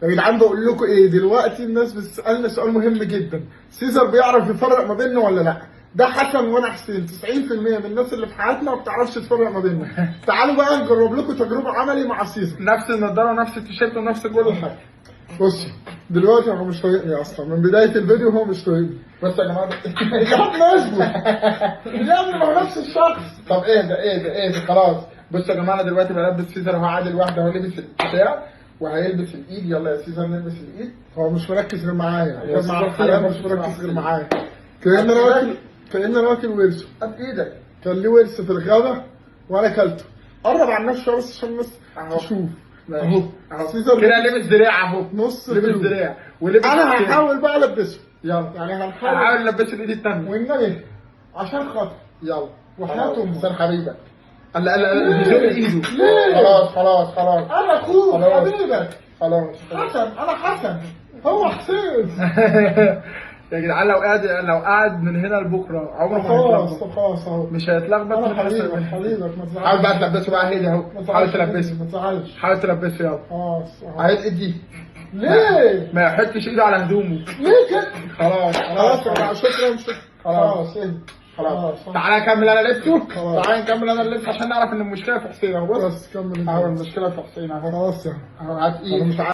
يا جدعان بقول لكم ايه، دلوقتي الناس بتسالنا سؤال مهم جدا، سيزر بيعرف يفرق ما بيننا ولا لا؟ ده حسن وانا حسين. 90% من الناس اللي في حياتنا ما بتعرفش تفرق ما بيننا. تعالوا بقى نجرب لكم تجربه عملي مع سيزر. نفس النضارة ونفس التيشيرت ونفس كل حاجة. بص دلوقتي هو مش طايقني اصلا، من بداية الفيديو هو مش طايقني. بس يا جماعة يا ابني اصبر يا ابني، ما هو نفس الشخص. طب اهدى اهدى اهدى خلاص. بص يا جماعة، انا دلوقتي بلبس سيزر اهو، عادل واحدة اهو، لبس البتاع وهيلبس الايد. يلا يا سيزر نلبس الايد. هو مش مركز غير معايا، يا كان مع سيزر الحلال فين؟ مش مركز غير معايا. كأن انا واكل، كأن انا واكل ورثه. هات ايدك. كان ليه ورث في الغابة وانا اكلته. قرب على الناس شوية بس عشان الناس أهو. تشوف. ماشي. اهو اهو سيزر كده لبس لبس دراع اهو، نص لبس كيلو. دراع ولبس انا التاني. هحاول بقى البسه. يلا يعني هنحاول. هحاول البسه الايد الثانية. والنبي عشان خاطر يلا وحياة خلاص. أمك. حسين حبيبك. لا لا لا، بيزق ايده. ليه؟ خلاص خلاص خلاص. انا اخوك. خلاص. حبيبك. خلاص. حسن، انا حسن، هو حسين. يا جدعان لو قعد من هنا لبكرة عمره ما خلاص هيتلخبط. طب خلاص اهو. مش هيتلخبط انا من حسن. حبيبك، حبيبك ما تزعلش. حاول بقى تلبسه بقى، هدي اهو. ما حاول تزعلش تلبسه. ما تزعلش. حاول تلبسه يلا. خلاص أهو. عايز ايدي. ليه؟ ما يحطش ايده على هدومه. ليه كده؟ خلاص خلاص خلاص يا جماعة، شكرا شكرا. خلاص. خلاص ايه؟ خلاص. خلاص. تعالى اكمل انا لبسه. خلاص. تعالى نكمل انا اللبس عشان نعرف ان المشكلة في حسين اهو. بص بس كمل انت. اهو المشكلة في حسين اهو. خلاص يعني اهو هات انا ايد. مش عارف.